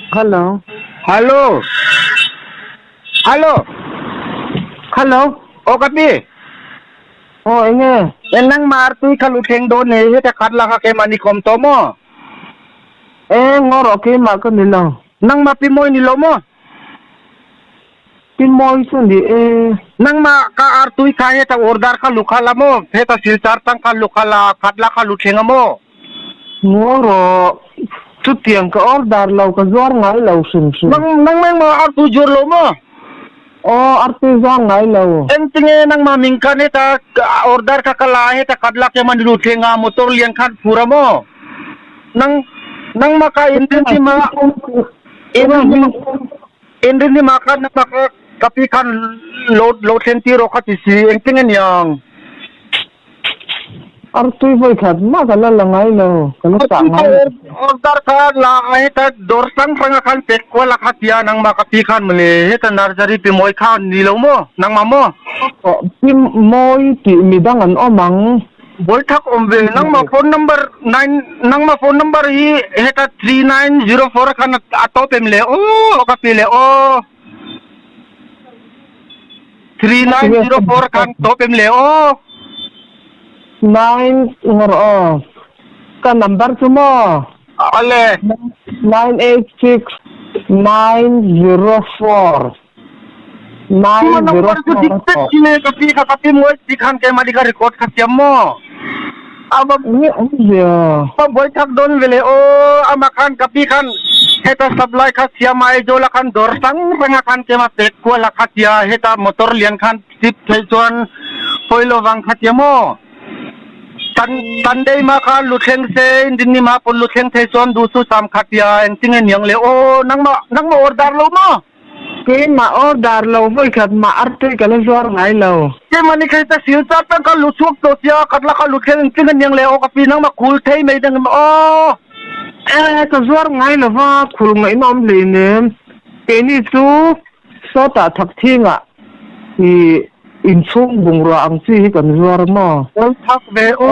Hello. Hello. Hello. Hello. Aw ka pi. Aw enge? E nang ma artui kha lu thleng dawn nei heta khat la kha keimah ni khawm tawh maw? E ngaw rawh keimah ka ni lo. Nang ma pi mawi ni lo maw? Pi mawi chu ni e. Nang ma ka artui kha heta order kha lu kha la maw? Heta silchar tang kha lu kha la khat la kha lu thleng a maw? Ngaw rawh chutiang ka order lo ka zuar ngai lo hrim hrim. Nang nang meng ma artui zuar lo maw? Aw artui zuar ngai lo. Engtinge nangmah ming khan heta order kha ka la a heta khat lak hian lut thleng a motor lian khan phur a maw? Nang nangmah kha inrin hlim a inrin hlim ah khan nangmah kha ka pi khan lo lo thlen tir rawh kha ti si engtinge niang? Artui vawi khat mah ka la la ngai lo, ka la chah ngai lo. Order kha la a heta dawr hrang hrang a khan pek kual a kha tia nangmah ka pi khan mawle heta nursery pi mawi kha ni lo maw nangmah maw? Pi mawi tih midang an awm ang. Buai thak awm ve nangmah phone number nine nangmah phone number hi heta 3904 a khan a tawp em le aw ka pi le aw. 3904 khan tawp em le aw. Nine ngawr aw. Ka number chu maw? Ale. 986904 Number chu dik vek 904. chi le ka pi kha ka pi mawi ti khan keimah ni ka record kha siam maw? Ava Nge awmzia? Va buai thak dawn ve le aw ama khan ka pi khan heta supply kha siam a Aizawl a khan dawr hrang hrang a khan kema pek kual a kha tia heta motor lian khan chip theih chuan pawi lo vang kha tia maw tan Sunday ma kha lu thleng se Inrinni ma pawn lu thleng thei chuan duh chu sam kha tia engtinge niang le aw nangmah nangmah order lo maw? Keimah order lo vawikhat mah artui ka la zuar ngai lo. Keimah ni kei ta sil char tang ka lu chhuak tawh sia khat la ka lu thleng engtin a niang le aw ka pi nangmah khul thei mai dang em aw. E ka zuar ngai lo va khul ngaihna awm hleinem keini chu sawtah thak thingah i inchhung bungrua ang chi hi kan zuar maw. Awi thak ve aw.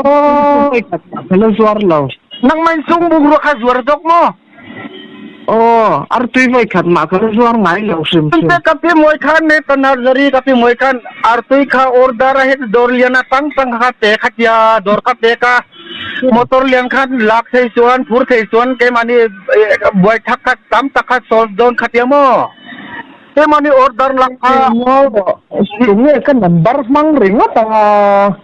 Vawikhat mah ka la zuar lo. Nangmah inchhung bungrua kha zuar zawk maw. Aw, artui vawi khat mah ka la zuar ngai lo hrim hrim. Ka pi mawi khan ne ta nursery ka pi mawi khan artui kha order a het dawr lian a tang tang kha pe kha tia dawr kha pek a motor lian khan lak thei chuan phur thei chuan keimahni buai thak kha tam tak kha solve dawn kha tia maw keimahni order lak kha Tunge ka number hmang ringawt ang a.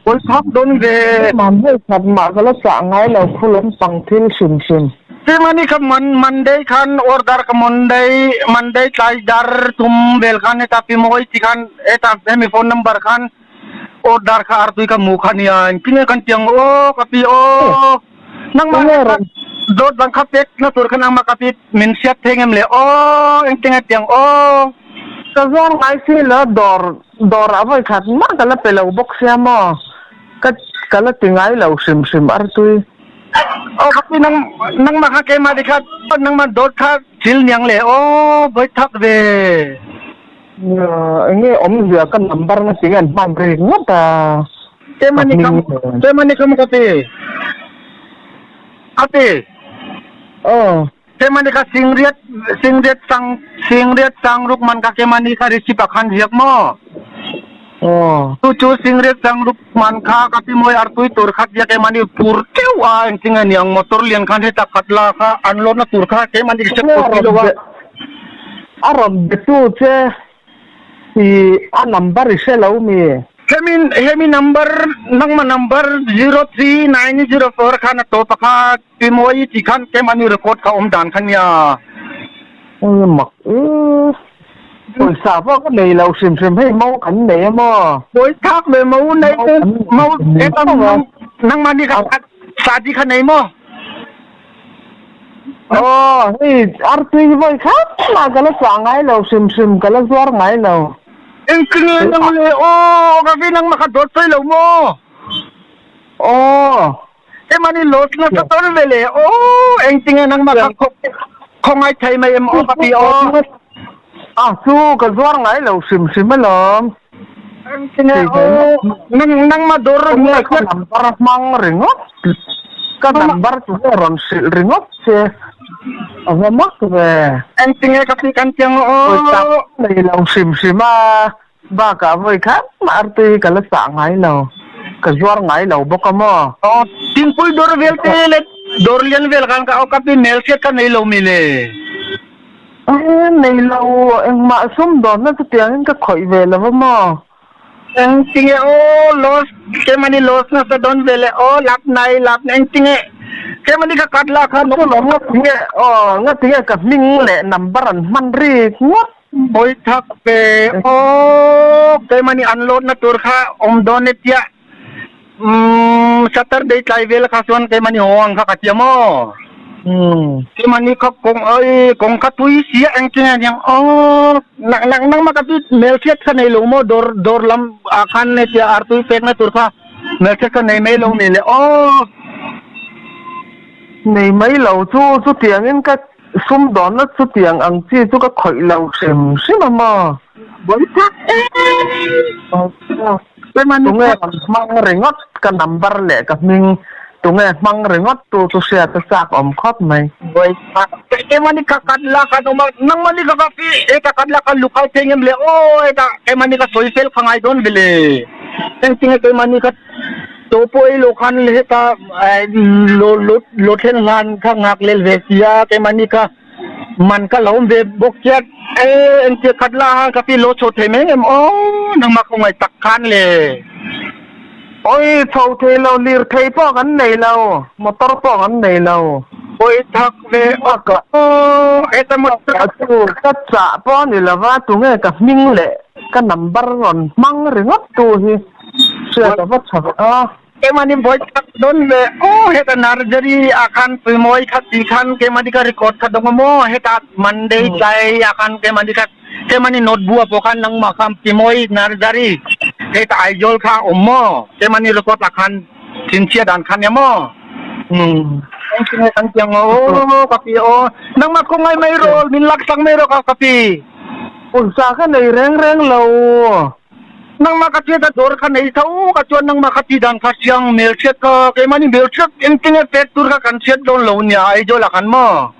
Buai thak dawn ve. Keimahni vawi khat mah ka la chah ngai lo khulawm pang thil hrim hrim. Chimani kha Monday khan order ka Monday Monday tlai dar thum vel khan heta pi mawi chi khan heta hemi phone number khan order kha artui ka mu kha nia engtin nge kan tiang aw ka pi aw nangmah heta dawt bang kha pek na tur kha nangmah ka pi min hriat thei ngem le aw engtin nge tiang aw. Ka zuar ngai si lo dawr dawr ah vawi khat mah ka la pe lo bawk sia maw ka ka la ti ngai lo hrim hrim artui. Aw ka pi nang nangmah kha keimah te kha nangmah dawt kha thil niang le aw voi thak ve. Enge awmzia ka number na tinge an hman rik ngawt a. Keimah ni kham keimah ni kham ka pi. Ka pi. Aw. Keimah ni kha singriat singriat sang singriat sangruk man kha keimah ni kha receipt ah khan ziak maw? Aw. Chu chu singriat sangruk man kha ka pi mawi artui tur kha tia keimah ni phur teuh a engtin nge niang motor lian khan heta khat la kha an load na tur kha keimah ni check tur si lo a. A rawn be tu che I a number i hre lo mi? Hemi hemi number nangma number 03904 khan a tawp a kha Pi Mawi tih khan keimahni record kha awm dan kha nia. Eng mak e. Pawisa pawh ka nei lo hrim hrim hei mau kan nei a maw? Pawi thak ve mau nei te mau heta nangmahni kha sadi kha nei maw? Aw hei artui hi vawi khat mah ka la chah ngai lo hrim hrim ka la zuar ngai lo. Engtin nge nang le aw ka vi nangmah kha dawt sawi lo maw? Aw. Emani loss nasa tawn ve le aw engtin nge nangmah kha khawngaih thei mai em aw ka ti aw. A chu ka zuar ngai lo hrim hrim alawm. Engtin nge aw nang nangmah dawr Tunge ka number hmang ringawt ka number chu nge rawn hrilh ringawt che. A va mak ve. Engtinge ka pi kan tiang aw. Pawisa nei lo hrim hrim a, bakah vawi khat mah artui hi ka la chah ngai lo, ka zuar ngai lo bawk a maw. Aw, thingpui dawr vel te leh dawr lian vel khan ka aw ka pi hmelhriat ka nei lo mi le. Aw, nei lo, engmah sumdawnna chutiangin ka khawih ve lo a maw. Engtinge aw loss kemani loss nasa dawn ve le aw lap nai lap engtinge kemani ka cut la khan Chu lo ngatinge aw ngatinge ka hming leh number an hman rik ngawt. Pawi thak ve aw kemani unload na tur kha awm dawn e tia umm Saturday tlai vel kha chuan kemani haw ang kha ka tia maw. Keimahni kha kawng ai kawng kha tui si a engtin nge niang aw nak nak nangmah ka pi hmelhriat kha nei lo maw dawr dawr lam ah khan hetia artui pekna tur kha hmelhriat kha nei mai lo mi le aw. Nei mai lo chu chutiangin ka sumdawnna chutiang ang chi chu ka khawih lo hrim hrim a maw. Bawi tak em. Tunge rawn hmang ringawt ka number leh ka hming tunge hmang ringawt tu chu hriat a chak awm khawp mai. Keimahni ka kat la khan awm a, nangmahni ka ka fi e ka kat la khan lukhai phei ngem le aw heta keimahni ka sawi fel kha ngai dawn ve le. Engtinge keimahni ka to pawh ei lo khan heta lo lo lo thlen hlan kha nghak lel ve sia keimahni ka Man ka lo awm ve bawk chiat e, engtia khat la a ka pi lo chho thei mai ngem aw, nangmah khaw ngaih tak khan le. Oi chho thei lo, lir thei pawh kan nei lo, motor pawh kan nei lo. Oi thak ve aw, heta motor. Ka chu ka chah pawh a ni lova, tunge ka hming leh ka number rawn hmang ringawt tu hi hriat a va tha ve a. Keimahni buai tak dawn ve aw heta nursery ah khan tuimawi kha ti khan keimahni ka record kha dawng a maw heta Monday tlai ah khan keimahni kha keimahni note bu ah pawh khan nangmah kha Tuimawi nursery heta Aizawl kha a awm maw keimahni record ah khan chhinchhiah dan kha nia maw engtin nge kan ti ang aw ka pi aw nangmah khawngaih mai rawh min lak sak mai rawh ka pi. Pawisa ka nei reng reng lo. Nangmah ka hriat a dawr kha nei tho ka chuan nangmah kha ti dan kha siang hmelhriat kha keimahni hmelhriat engtin nge pek tur kha kan hriat dawn lo nia Aizawl ah khan maw?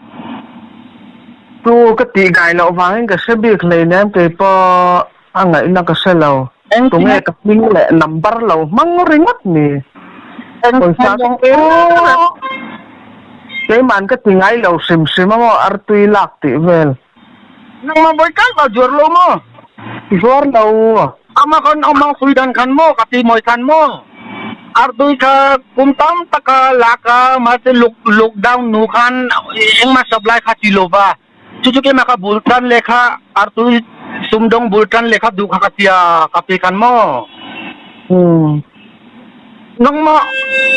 Chu ka tih gai loh vangin ka hre bik hleinem keipawh a ngaihna ka hre lo. Tunge ka hming leh number lo hmang ringawt ni? Pawisa ka pe Keiman ka ti ngai lo hrim hrim a maw artui lak tih vel. Nangmah bawi kai ba zuar lo maw? Zuar lo. Ama kan amang sui dan khan maw ka ti mawi khan maw? Artui kha kum tam tak a lak a mahse lockdown hnu khan engmah supply kha ti lo va. Chu chu keimah kha bul tan leh kha artui sumdawng bul tan leh kha duh kha ka tia ka ti khan maw? Nangmah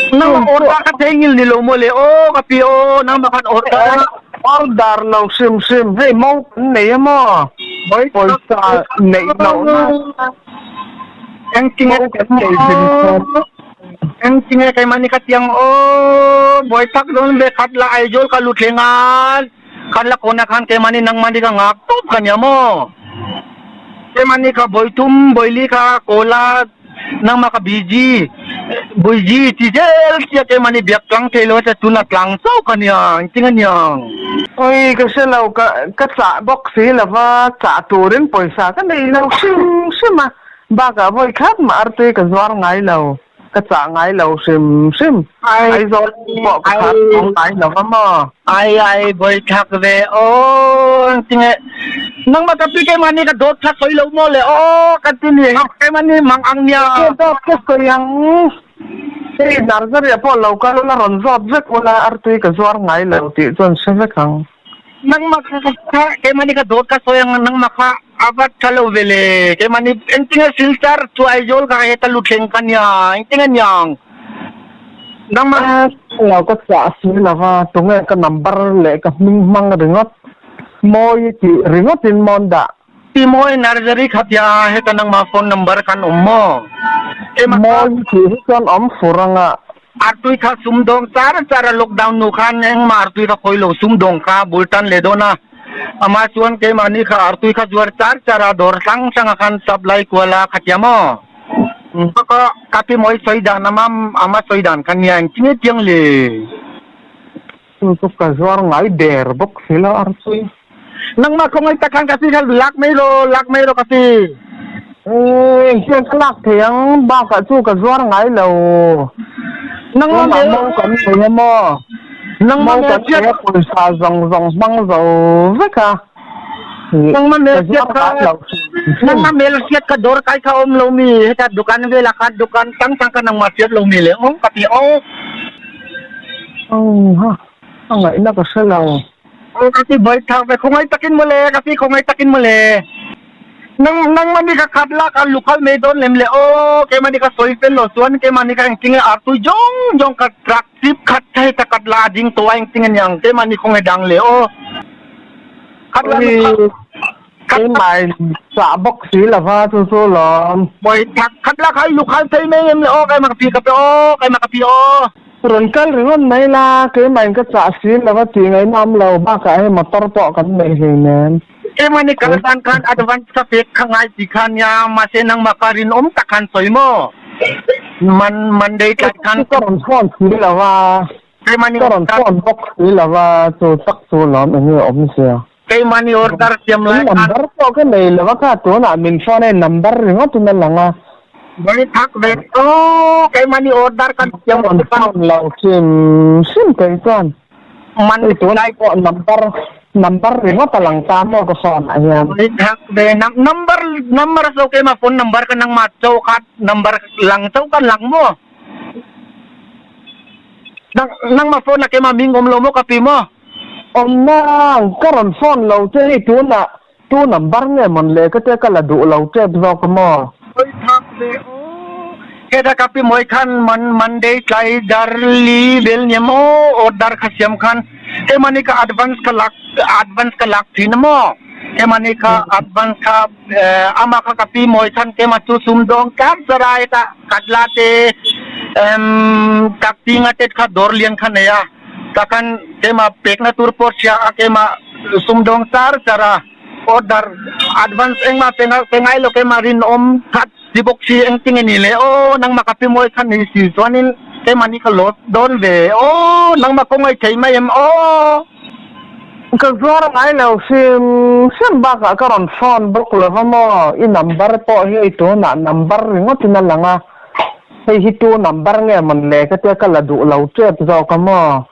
nangmah order ka thei ngil ni lo maw le aw ka pi aw nangmah khan order Order lo hrim hrim hei mo kan nei a maw pawisa neih loh na Engtinge mo kan nei hrim hrim. Engtinge keimahni ka tiang aw buai tak dawn ve khat la Aizawl ka lut thleng a khan la kawna khan keimahni nangmahni ka ngak tawp ka nia maw keimahni kha bawithum bawili kha kawl a Nangmah ka busy, busy ti zel sia keimahni biak tlang thei lo a tuna tlang chauh ka nia, engtin a niang? Oi ka hre lo, ka ka chah bawk si lo va, chah turin pawisa ka nei lo hrim hrim a, bakah vawi khat mah artui ka zuar ngai lo, ka chah ngai lo hrim hrim, Aizawl pawh ka khar thawng ngai lo va maw? Ai ai vawi thlak ve aw engtinge nangmah ka pi keimahni ka dawt kha sawi lo maw le aw ka ti ni keimahni mang ang nia. Ka dawt ka sawi ang hei nursery ah pawh lo kal ula rawn zawt vek ula artui ka zuar ngai lo tih chuan hre vek ang. Nangmah kha keimahni ka dawt ka sawi ang nangmah kha a va tha lo ve le keimahni engtinge silchar chu Aizawl ka heta luthleng ka nia engtinge niang. Nangmah. Lo ka chah si lo va, tunge ka number leh ka hming hmang ringawt mawi tih ringawtin mawn dah. Ti mawi nursery kha tia heta nangmah phone number khan awm maw? Ema Mawi tih hi chuan awm fur anga. Artui kha sumdawng char char a lockdown nu khan engmah artui kha khawi lo sumdawng kha bul tan leh dawn a, amah chuan keimahni kha artui kha zuar char char a dawr hrang hrang a khan supply kual a kha tia maw? Ka ka pi mawi sawi dan ama ama sawi dan kha nia engtin nge tiang le. Chu chu ka zuar ngai der bawk si lo artui. Nangmah khawngaih tak khan ka si kha lak mai rawh, lak mai rawh ka si. Ee, engtiang ka lak thei ang, bakah chu ka zuar ngai lo. Nangmah Tunah mo kan nei a maw? Nangmah Mo kan nei a pawisa zawng zawng hmang zo vek a. Nangmah mel hriat kha nangmah mel hriat kha dawr kai kha awm lo mi heta dukan vela kha dukan tang tang kha nangmah hriat lo mi le aw ka ti aw. Ang ha, a ngaihna ka hre lo. Aw ka ti bai thak ve khawngaih takin mawle ka ti khawngaih takin mawle. Nang nangmah ni ka khat lak a lukhal mai dawn lem le aw keimah ni ka sawi fel lo chuan keimah ni ka engtin nge artui zawng zawng ka truck chip khat kha heta kat la a ding tawh a engtin nge niang keimah ni khawngaih dang le aw. Ui, keimah chah bawk si lova chu chu lawm. Mawi thak khat la kha i lukhal thei mai em le aw keimah ka pi ka pe aw keimah ka pi aw. Rawn kal ringawt mai la, keimah in ka chah si lova tih ngaihna awm lo bakah hei motor pawh kan nei hleinem. Keimah ni kal tan khan advance ka pek kha ngai ti kha nia mahse nangmah ka rinawm tak khan sawi maw man Monday tlai khan. Ka rawn phone si lova. Keimahni Ka rawn phone bawk si lo va, chu tak chu lawm eng nge awm sia. Keimahni order siam lai khan. Number pawh ka nei lo va kha tunah min phone a number ringawt in a lang a. Vawi thak ve aw keimahni order kan siam Ka rawn phone lo hrim hrim kei chuan. Man Hei tunah pawh number number ringawt a lang ta maw ka phone ah hian. Vawi thak ve number number so keimah phone number ka nangmah chaw kha number lang chaw kan lang maw. Nang nangmah phone a keimah ming awm lo maw ka pi maw? Awm nang, ka rawn phone lo che hei tunah tu number nge mawn le ka tia ka la duh lo tep zawk a maw? Hawi thak ve aw. Heta ka pi mawi khan man Monday tlai dar li vel nia maw order kha siam khan keimahni ka advance ka lak advance ka lak thin a maw keimahni kha advance kha Amah kha ka pi mawi khan keimah chu sumdawng tlat zar a heta Katla te Taktinga te kha dawr lian kha nei a takhan keimah pekna tur pawh hria a keimah sumdawng char char a order advance engmah pe pe ngai lo keimah rinawm that si bawk si engtin nge ni le aw nangmah ka pi mawi khan ni si chuanin keimah ni ka loss dawn ve aw nangmah kawngaih thei mai em aw. Ka zuar ngai lo hrim hrim bakah ka rawn phone bawk lo va maw? I number pawh hi hei tunah number ringawt in a lang a, hei hi tu number nge mawn le ka tia ka la duh lo tep zawk a maw?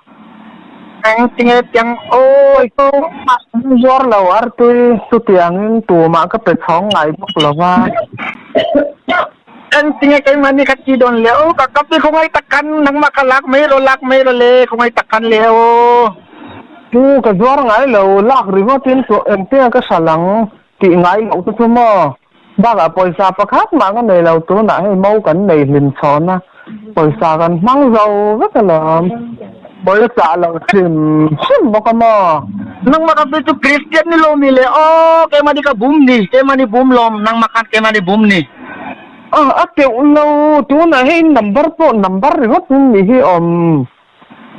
Eng tinge tiang aw Tumah ka zuar lo artui chutiangin tumah ka pe chhawng ngai bawk lo va. Eng tinge keimahni kha ti dawn le aw ka kapi khawngaih tak khan nangmah kha lak mai rawh lak mai rawh le khawngaih tak khan le aw. Chu ka zuar ngai lo lak ringawt in chu engtinge ka hral ang tih ngai loh te chu maw bakah pawisa pakhat mah ka nei lo tunah hei mo kan nei hlim chhawn a pawisa kan hmang zo vek alawm ka chah lo hrim hrim bawk a maw. Nangmah ka pi chu Kristian ni lo mi le aw keimahni ka bum ni keimahni bum lawm nangmah khan keimahni bum ni. A teuh lo tunah hei number pawh number ringawt in ni hi awm.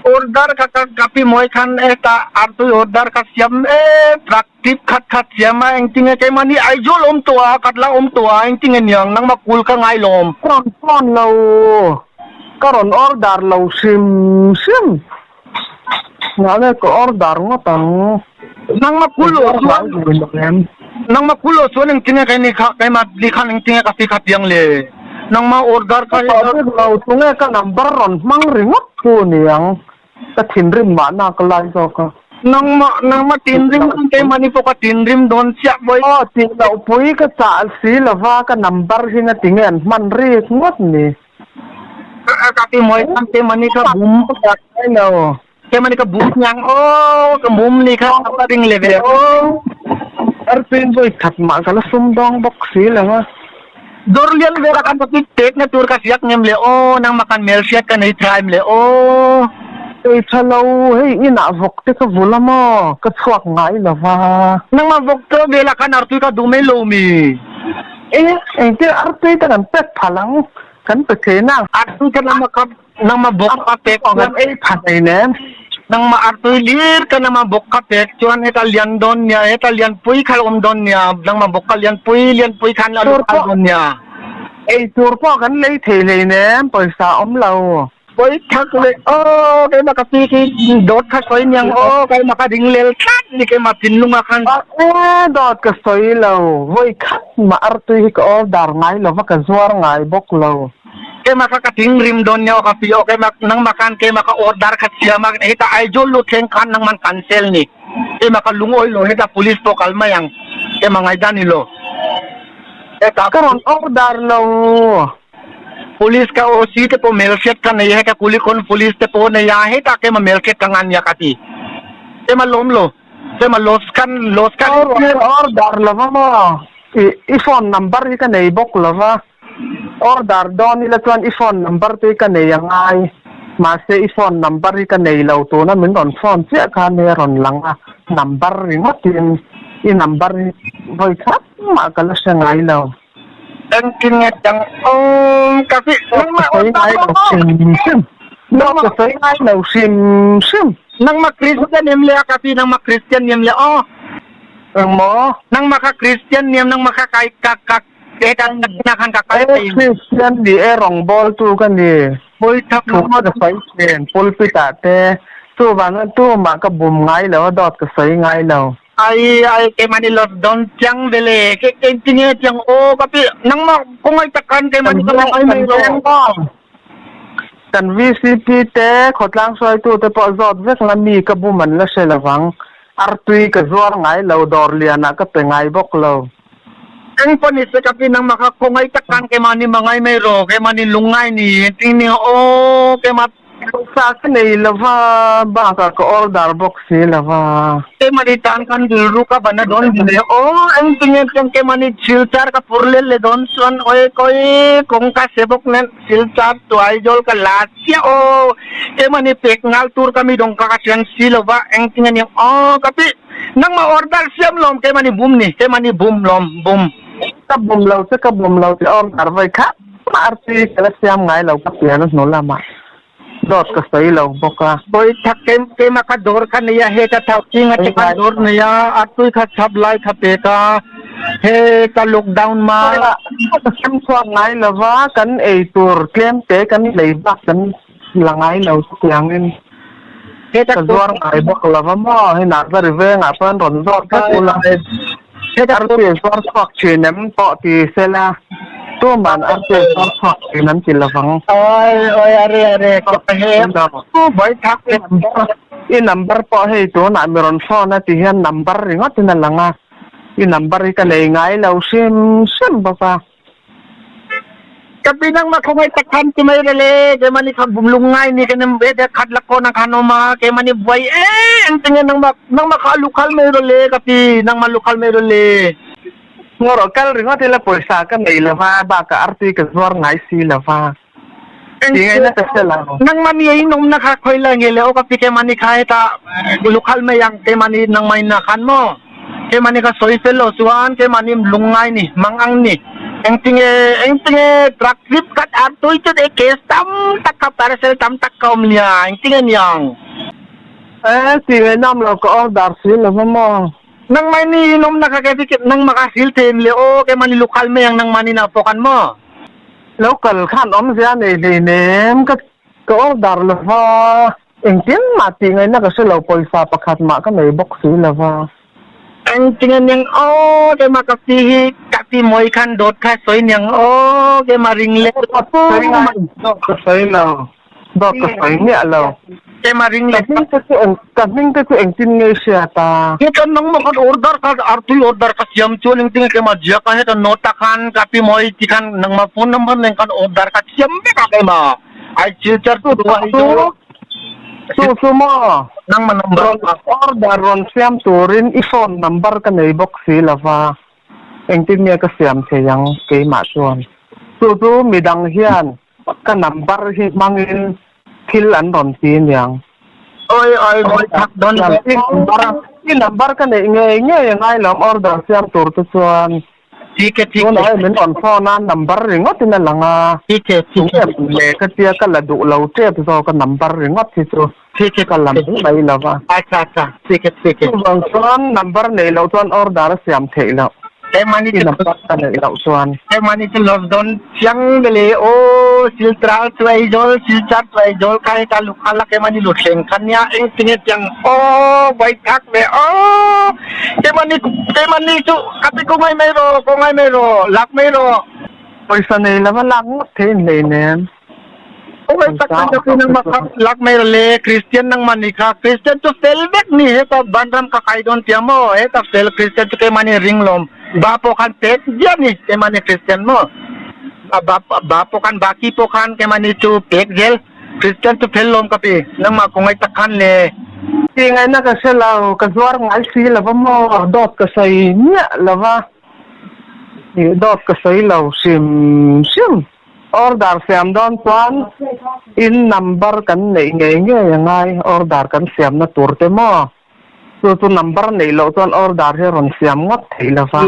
Order kha ka ka pi mawi khan heta artui order kha siam e truck tip khat khat siam a engtinge keimahni Aizawl awm tawh a Katla awm tawh a engtinge niang nangmah kul kha ngai lawm. Ka rawn phone lo ka rawn order lo hrim hrim. Ngah nge ka order ngawt ang. Nangmah kul lo chuan nangmah kul lo chuan engtinge kei ni kha keimah ni khan engtinge ka fi kha piang le nangmah order kha Ka tawh bik lo tunge ka number rawn hmang ringawt chu niang ka thinrim mahna ka lai zawk a. Nangmah nangmah tinrim khan keimah ni pawh ka tinrim dawn chiah bawi. Aw tih loh pui ka chah si lova ka number hi ngatinge an hman rik ngawt ni. Ka ti mawi khan keimah ni kha bum. Hello. Keimah ni ka bum niang aw ka bum ni kha ka ring le ve aw. Arpin vawi khat mah ka la sum dawng bawk si lo a. Dawr lian vel a kan ka ti tek na tur ka siak ngem le aw nangmah khan hmel hriat ka nei tha em le aw. Ei tha lo hei inah vawk te ka vul a maw ka chhuak ngai lo va. Nangmah vawk chaw vel a khan artui ka duh mai lo mi. E engtin artui te kan pek phal ang kan pe thei na. Artui ka nangmah ka Nangmah bawk ka pek chuan ei pha hlei nem. Nangmah artui lir ka nangmah bawk ka pek chuan heta lian dawn nia, heta lianpui kha awm dawn nia, nangmah bawk ka lianpui lianpui khan a lut phal dawn nia. Ei tur pawh kan lei thei hlei nem, pawisa awm lo. Pawi thak leh aw keimah ka pi khi dawt kha sawi niang aw keimah ka ring lel tlat ni keimah thinlunga khan. Mahse dawt ka sawi lo, vawi khat mah artui hi ka order ngai lova ka zuar ngai bawk lo. Keimah kha ka thing rim dawn nia aw ka pi aw keimah nangmah khan keimah ka order kha siam a heta Aizawl lut thleng khan nangman cancel ni keimah ka lungawi lo heta police pawh kal mai ang keimah ngaihdan ni lo heta Ka rawn order lo. Police ka OC te pawh hmelhriat ka nei a heta Kulikawn police te pawh nei a heta keimah hmelhriat ka ngan nia ka ti keimah lawm lo keimah loss kan loss kan Order lova maw i phone number hi ka nei bawk lova order dawn ila chuan i phone number te hi ka nei a ngai mahse i phone number hi ka nei lo tuna min rawn phone chiah khan hei a rawn lang a number ringawtin i number hi vawi khat mah ka la hre ngai lo. Engtin nge dang awm ka ti nangmah Ka sawi ngai lo hrim hrim. Nangmah ka sawi ngai lo hrim hrim. Nangmah Christian em le a ka ti nangmah Christian em le aw. Engmaw? Nangmah kha Christian em nangmah kha kai ka ka heta na khan ka kal thei. Christian ni e rawngbawltu ka ni. Pawi thak Thu ka sawi thin pulpit ah te chuvangin tumah ka bum ngai lo a dawt ka sawi ngai lo. Ai ai keimahni los dawn chiang ve le ke tinge tiang aw ka ti nangmah khawngaih tak khan keimahni ka ngai mai lo. Kan VCP te khawtlang hruaitu te pawh zawt vek la mi ka bum an la hre lovang artui ka zuar ngai lo dawr lianah ka pe ngai bawk lo. Eng pawh ni se ka ti nangmah kha khawngaih tak khan keimahni mangai mai rawh keimahni lungngai ni tinge aw keimah Pawisa ka nei lo va, bakah ka order bawk si lo va. Keimahni tan khan rilru ka van a dawn ve aw, engtinge chuan keimahni silchar ka phur lel leh dawn chuan awi kawi kawngka se bawk nen silchar chu Aizawl ka la chiah aw, keimahni pek ngal tur ka mi dawng ka ka hrian si lo va, engtinge niang aw ka ti, nangmah order siam lawm keimahni bum ni, keimahni bum lawm bum. Ka bum lo che ka bum lo tih order vawi khat. Artui ka la siam ngai lo ka pian a hnu lamah dawt ka sawi lo bawk a. Bawi thak keimah kha dawr kha nei a, heta thau chinga te khan dawr nei a, artui kha chhap lai kha pek a, heta lockdown ma. Ka siam chhuak ngai lo va, kan ei tur tlem te kan lei bak kan la ngai lo chutiangin ka zuar ngai bawk lo va maw, hei Nazari vengah chuan rawn zawt vek ula. Artui a zuar chhuak thin em pawh ti sela, tuman artui a zuar chhuak thin an ti lovang. Awi awi are are ka he vawi thak I number i number pawh hei tunah mi rawn phone a ti hian number ringawt in a lang a, i number hi ka nei ngai lo hrim hrim bawk a. Ka pi nangmah khawngaih tak khan ti mai rele keimahni kha lungngai ni kan em ve te khat la kawna khan awm a keimahni buai em tinge nangmah nangmah kha lukhal mai rele ka pi nangmah lukhal mai rele. Ngaw kal ringawt ila pawisa ka nei lova bakah artui ka zuar ngai si lova ti ngaihna ka hre lo. Nangmah ni in awmna kha khawi lai nge le aw ka pi keimahni kha heta lukhal mai ang keimahni nangmah inah khan maw. Keimahni ka sawi fel lo chuan keimahni lungngai ni, mangang ni. Engtinge, engtinge truck trip khat ar tui chut e case tam tak kha parcel tam tak ka awm nia, engtinge niang? E, ti ngaihnam lo ka order si lo va maw? Nangmah ni in awmna kha ke nangmah ka hrilh thei em le aw, keimahni lukhal mai ang nangmah ni na pawh khan maw? Lo kal khan awmzia nei hleinem ka ka order lo va. Engtin mah tih ngaihna ka hre lo, pawisa pakhat mah ka nei bawk si lo va. Engtin a niang aw, keimah ka fi hi ka fi mawi khan dawt kha sawi niang aw, keimah ring leh Dawt sawi ngai, dawt ka sawi lo, dawt ka sawi miah lo. Keimah ring leh Ka hming te chu eng, ka hming te chu engtin nge i hriat a? Heta nangmah khan order kha artui order ka siam chuan engtin nge keimah ziak a, heta note ah khan ka pi mawi ti khan nangmah phone number nen khan order ka siam vek a keimah. Ai silchar tu duh ai Chu chu chu maw? Nangma number Rawn order rawn siam turin i phone number ka nei bawk si lova, engtin nge ka siam thei ang keimah chuan. Chu chu midang hian ka number hi hmangin thil an rawn ti aniang. Oi oi mawi thak dawn I number i number ka neih ngei ngei a ngai lo order siam tur te chuan. Thik e thik e. Tunah hian min rawn phone a, number ringawt in a lang a. Thik e thik e. Tunge le ka tia ka la duh lo tep zawk a number ringawt hi chu. Thik e ka la mai mai lo va. Acha acha thik e thik e. Chuvang chuan number neih loh chuan order a siam theih loh. Keimahni I number ka neih loh chuan. Keimahni chu loss dawn chiang vele aw Silchar chu Aizawl Silchar chu Aizawl kha heta lukhal a keimahni luthleng kha nia engtinge tiang aw buaithak ve aw keimahni keimahni chu ka ti ku ngai mai rawh ko ngai mai rawh lak mai rawh. Pawisa nei lova lak ngawt thei in hlei nen. Oi tak kan ka nang ma kha lak mai le Christian nang ma ni kha Christian chu fel vek ni he ta banram ka kai don tia mo he ta fel Christian chu ke mani ring lom ba po khan pek dia ni ke mani Christian mo ba ba po khan baki po khan ke mani chu pek gel Christian chu fel lom ka pi nang ma ko ngai tak khan le Ti ngai na ka hre lo ka zuar ngai si lova maw dawt ka sawi miah lova dawt ka sawi lo hrim hrim. Order siam dawn chuan in number kan neih ngei ngei a ngai, order kan siamna tur te maw? Chu chu number neih loh chuan order hi a rawn siam ngawt theih lo va.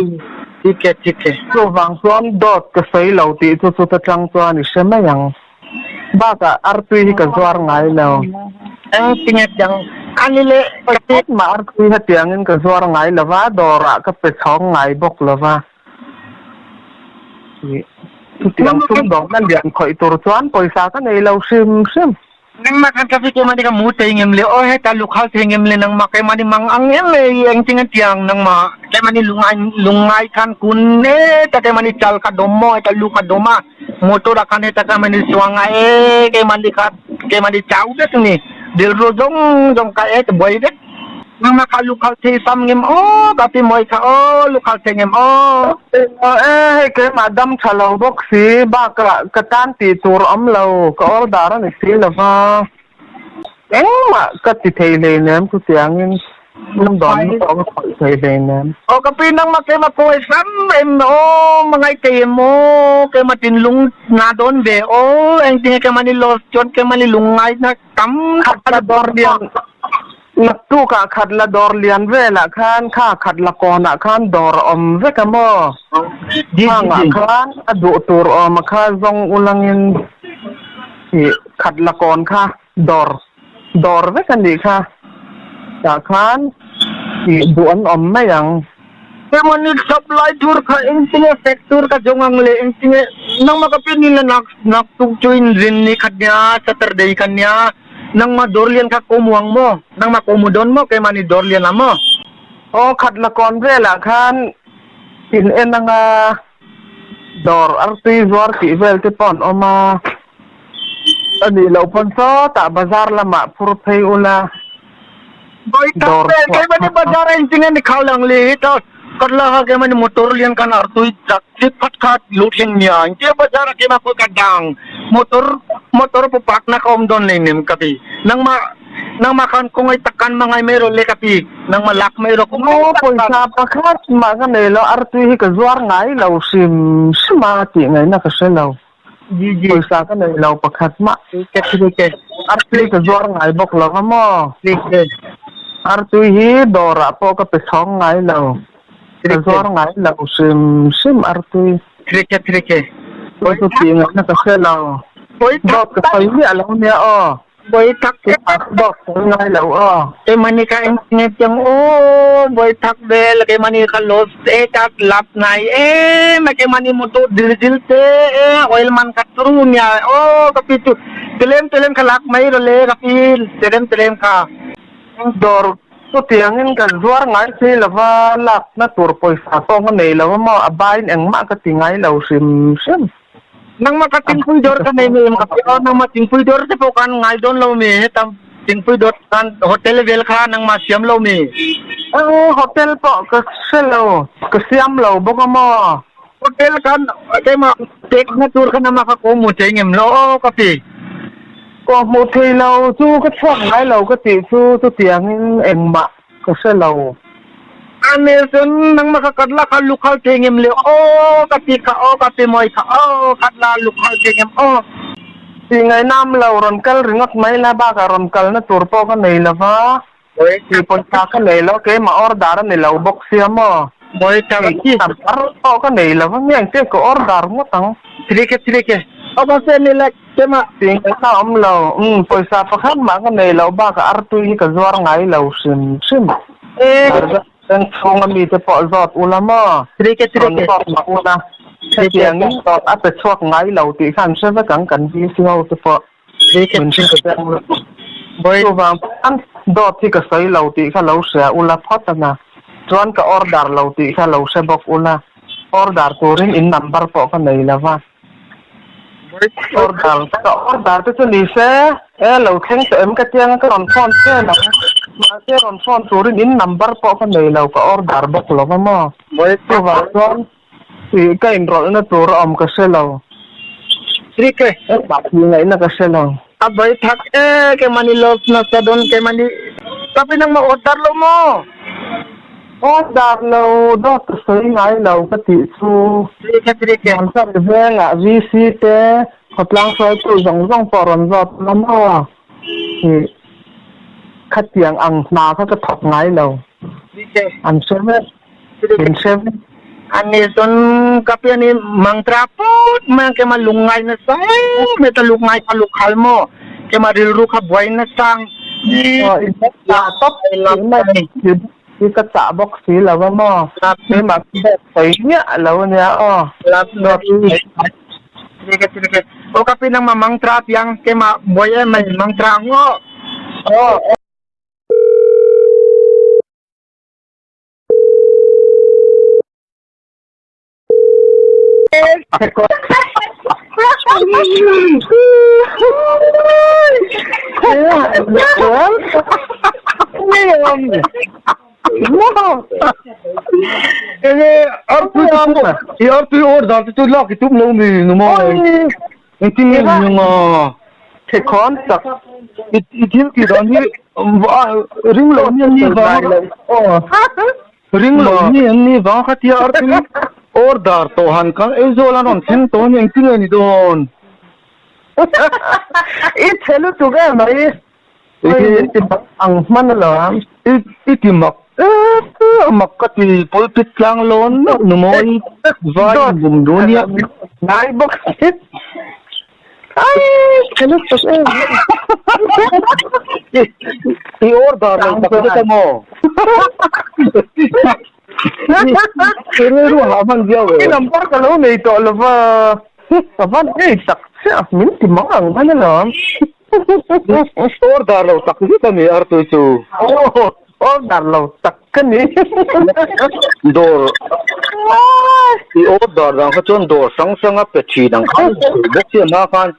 Thik e, thik e. Chuvang chuan dawt ka sawi lo tih chu chuta tang chuan i hre mai ang. Bakah artui hi ka zuar ngai lo. Engtinge tiang a ni leh ka ti. Mah artui hetiangin ka zuar ngai lo va, dawrah ka pe chhawng ngai bawk lo va. Chutiang sumdawhna lian khawih tur chuan pawisa ka nei lo hrim hrim. Nangmah khan traffic keimahni ka mu thei ngem le aw heta lukhal thei ngem le nangmah keimahni mang ang em e engtin a tiang nangmah keimahni lungai lungai khan kun e ta keimahni chal ka dawm maw heta lu ka dawm a motor ah khan heta keimahni chuang a e keimahni kha keimahni chau vek ni rilru zawng zawng ka e buai vek. Nangmah kha lukhal thei sam ngem aw ka pi mawi kha aw lukhal thei ngem aw. Aw e hei keimah dam tha lo bawk si bakah ka tan tih tur awm lo ka order a ni si lo va engmah ka ti thei hleinem chutiangin sumdawn na pawh ka khawih thei hleinem. Aw ka pi nangmah keimah kawi sam em aw mangai thei em aw keimah tinlung na dawn ve aw engtinge keimah ni loss chuan keimah ni lungngai na tam Khat la dawr lian naktukah khat la dawr lian velah khan kha khat la kawnah khan dawr a awm vek a maw? Hangah khan a duh tur awm a kha zawng ulangin ih khat la kawn kha dawr dawr vek a nih kha tah khan ih duh an awm mai ang. Emawni supply tur kha engtinge fek tur ka zawng ang le engtinge nangmah ka pin in la naktuk chu in rin ni khat nia Saturday kha nia nangmah dawr lian kha ko mu ang maw nangmah ko mu dawn maw keimah ni dawr lian ah maw. Aw khat la kawn velah khan in en anga dawr artui zuar tih vel te pawh an awm a, a nih loh pawn sawtah bazar lamah phur phei ula. Bawi tak Dawr te chhuah keimahni kha. bazar a inching a ni khau lang li hi ta katla kha keimahni motor lian kan artui chak chip khat khat lut thleng nia engtia bazar a keimah khawi ka dang motor motor pawh park na ka awm dawn lei nem ka ti nangmah nangmah khan khawngaih tak khan mangai mai rawh le ka ti nangmah lak mai rawh khawngaih Aw tak khan. pawisa pakhat mah ka nei lo artui hi ka zuar ngai lo hrim hrim a tih ngaihna ka hre lo. Pawisa ka nei lo pakhat mah. Artui ka zuar ngai bawk lo va maw? Artui hi dawrah pawh ka pe chhawng ngai lo. Ka zuar ngai lo hrim hrim artui. Chu chu tih ngaihna ka hre lo. Dawt ka sawi miah lo nia aw. Bawi tak Dawt sawi ngai lo aw. Keimahni ka engtinge tiang aw bawi tak vel keimahni ka loss e ka lap ngai em a keimahni motor diesel te e oil man ka turu nia aw ka pi chu telem telem kha lak mai rawh le ka pi telem telem kha. Dawr chutiangin ka zuar ngai si lova lakna tur pawisa pawh ka nei lo a maw a bain engmah ka ti ngai lo hrim hrim. Nangmah ka thingpui dawr ka nei mi ka pi aw nangmah thingpui dawr te pawh kan ngai dawn lo mi heta thingpui dawr kan hotel vel kha nangmah siam lo mi. Aw hotel pawh ka hre lo ka siam lo bawk a maw. Hotel khan keimah pek na tur kha nangmah kha ko hmu thei ngem lo aw ka pi. Ko hmu thei lo chu ka chhuak ngai lo ka tih chu chutiangin engmah Ka hre lo. Amazon nangmah ka kat la kha lukhal thei ngem le aw ka ti kha aw ka ti mawi kha aw khat la lukhal thei ngem aw. Ti ngaihnam lo rawn kal ringawt mai la bakah rawn kalna tur pawh ka nei lo va, ti pawisa ka nei lo keimah order a ni lo bawk sia maw. Mawi tak ti number pawh ka nei lo va nge engtin ka order ngawt ang. Thrike thrike aw mahse ni le Keimah. Tih ngaihna a awm lo. Umm, pawisa pakhat mah ka nei loh bakah artui hi ka zuar ngai lo hrim hrim. E. Veng chhunga mite pawh zawt ula maw? Rawn zawt mah ula, hetiangin dawt a pe chhuak ngai lo tih kha an hre vek ang kan VC ho te pawh min hre vek ang. Chuvang chuan dawt hi ka sawi lo tih kha lo hria ula phawt a na. Chuan ka order lo tih kha lo hre bawk ula, order turin in number pawh ka nei lo va. Order ka order te chu ni se e lo thleng tawh em ka tiang a ka rawn phone che lo mahse rawn phone turin in number pawh ka nei lo ka order bawk lo va maw chuvang chuan ih ka inrawlhna tur a awm ka hre lo engmah tih ngaihna ka hre lo. A bai thak e keimahni loss nasa dawn keimahni tapi nangmah order lo maw? Order lo dawt ka sawi ngai lo ka tih chu. Vanchar vengah VC te khawtlang hruaitu zawng zawng pawh rawn zawt la maw? Ih khatiang ang hna kha ka thawk ngai lo. An hre vek, min hre vek. Ani chuan ka pian hi mantra put mai ang keimah lungngai nasa em heta lungngai kha lukhal maw? Keimah rilru kha buai nasa ang. Aw i tawp mai. Hi ka chah bawk si lo a maw? Keimah ka dawt sawi miah lo a nia aw. Dawt sawi mai. Aw ka pi nangmah mantra piang keimah buai em mai mantra ang aw. Aw. Enge artui i artui order te chu lak i tum lo mi nu maw? Engtin nge ni ang a? Thekhawn tak. I thil tih dan hi ring lo ni an ni vang a. Ring lo ni an ni vang kha tia artui order tawh han kan Aizawl an rawn thleng tawh a ni engtin nge ni dawn? I chhe lutuk em mai. I ti mak ang hman alawm. I ti mak em mak ka ti pulpit tlang lawn meuh nu mawi vai bum duh nia. Ngai bawk si. Ai chhe lutuk em. I order lo tak zet a maw? I rilru hah hman viau e. I number ka lo nei tawh lo va, ka van ngei tak chiah min ti mang ang hman alawm. Order lo tak zet a ni artui chu. Aw order lo tak ka ni. Dawr i order dan kha chuan dawr hrang hranga pe thin ang khan bawk chiah hma khan.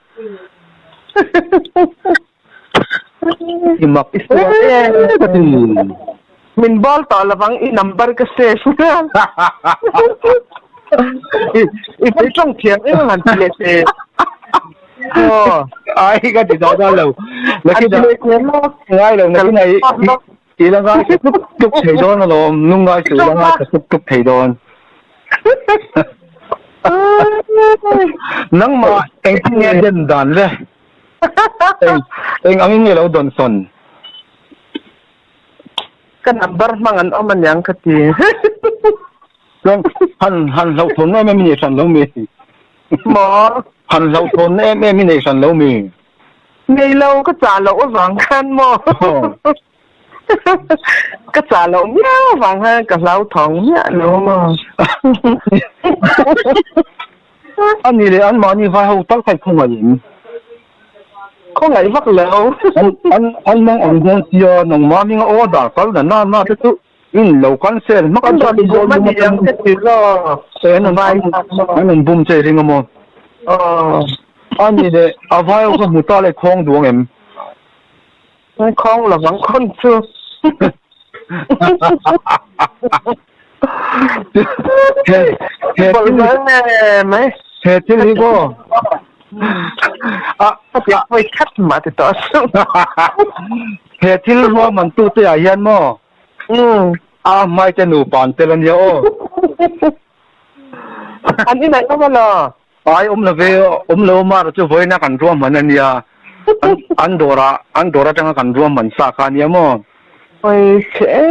I mak e ka ti. Min ball tawh lovang i number ka save nghal. I pawi tawng thiam em han ti leh che. Aw. Ai ka ti tawh dawn lo. An ti leh che maw? Ngai lo nakin ai i la ngai tuk tuk thei dawn alawm lungngai chu i la ngai tuk tuk thei dawn. Nangmah engtin nge den dan le? Eng eng angin nge lo dawn sawn? Ka number hmang an awm aniang ka ti. Chuan han han hlauhthawn em em i nei hran lo mi? Maw? Han hlauhthawn em em i nei hran lo mi? Nei lo, ka chah loh avang khan maw? Ka chah loh miau avang khan ka hlauthawng miah lo maw? A ni leh anmahni vai ho tal kha i khawngaih em? Khawngaih vak lo. An mang ang dawn sia nangmah hminga order kal na na na te chu in lo cancel hmak an rawn bum a ni ang ka ti lo. An rawn bum che i ring a maw? A ni leh a vai ho kha hmu ta leh khawng duang em? Khawng lovang khawn chu. He thil hi maw he thil ruahman tu te ah hian maw a hmai te nupa an tel a nia aw. An inah awm alaw? Ai awm lo ve, awm lo mar chu vawiina kan ruahman a nia, an dawrah an dawr atanga kan ruahman sa kha a nia maw? Oi che e.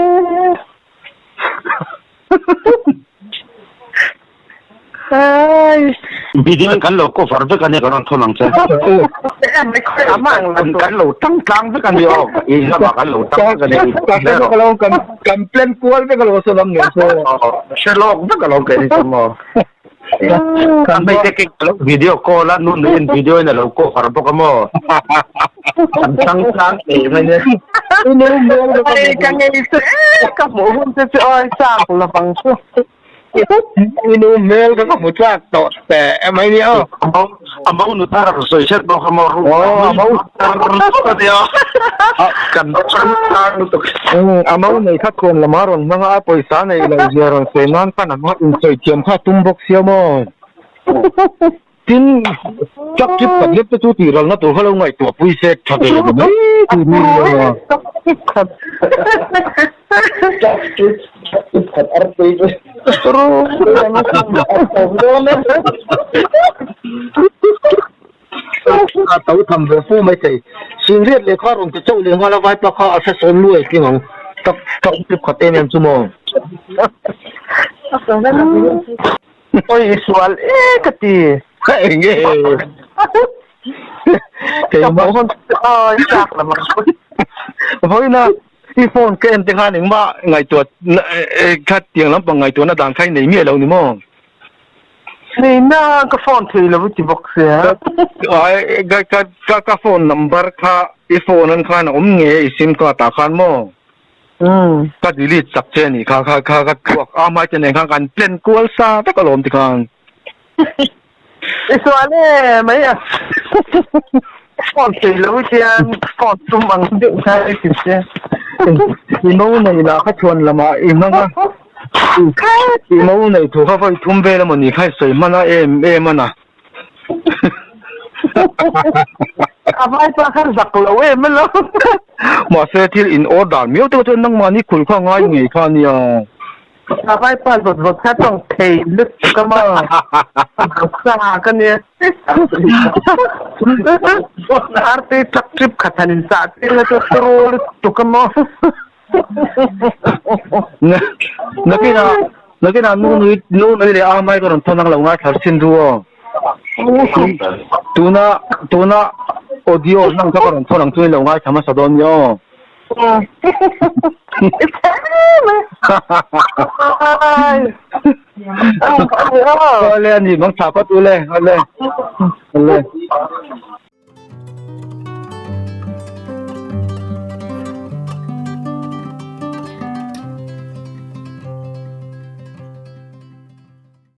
Ai. Video in kan lo cover vek a nia kan rawn thawn ang che. Kan lo tang tlang vek a nia aw. I lamah kan lo tang vek a nia. Kan kan plan kual vek a lo sawn ang nen chaw. Hre lawk vek a lo kei ni chuan maw. Kan hmei te kek lo video call a nu nuin video in a lo cover bawk a maw. Kan tang tlang thei mai nia. Ka ngei chu e ka hmuh hun che chu awi chak lovang chu. I nu hmel kha ka hmu chak tawh teh em ai nia aw. A mo nu thar a sawi hret bawk a maw ru. Aw a mo a nia. Kan chang tlang lutuk. A mo nei kha khawn lama rawn hmang a, a pawisa nei lo zia rawn sawi nan khan a hma insawi thiam kha a tum bawk sia maw. Tin, truck trip khat lek te chu tih ralna tur kha lo ngaihtuah pui se tha ve lo mai tur ni lo a. Truck trip khat. Truck trip truck trip khat artui chu. A to tham ve fu mai thei. Singriat lehkha rawn ti chauh leh nghal a vaipa kha a hre sawn luai tling ang. Truck truck trip khat em em chu maw. Oi i sual e ka ti. Enge? Keimah hun oi chak lam ang pui. Vawiina i phone ka en te khan engmah ngaihtuah kha tiang lampang ngaihtuahna dan kha i nei miah lo ni maw? Nei na ka phone thei lo i ti bawk sia. Ai ka ka ka phone number kha i phone an khan a awm nge i sim card ah khan maw? Ka delete chak che a nih kha kha kha ka chhuak a hmai che nen khan kan plan kual sa vek alawm ti khan. I sual e mai a phone thei lo hian phone tum ang deuh kha i ti che. I mo nei lah kha chhuan lamah i hmang a i mo nei thu kha vawi thum vel emaw ni kha i sawi hman a em em a na. A vai pa kha zak lo em alo. Mahse thil in order dan miau te chuan nangmah ni khul kha ngai ngei kha ania. A vai pa zawt zawt kha tawng thei lutuk a maw. Sa ka nia. Arte truck trip khat han in chah tir na chu turu lutuk a maw. Nakinah nakinah nu nui nu nui leh a mai ka rawn thawn ang lo ngaithla sin ru aw. Tuna tuna audio hlang kha ka rawn thawn ang chu lo ngaithla hmasa dawn nia aw. Awle ani bang tha phawt ule awle awle.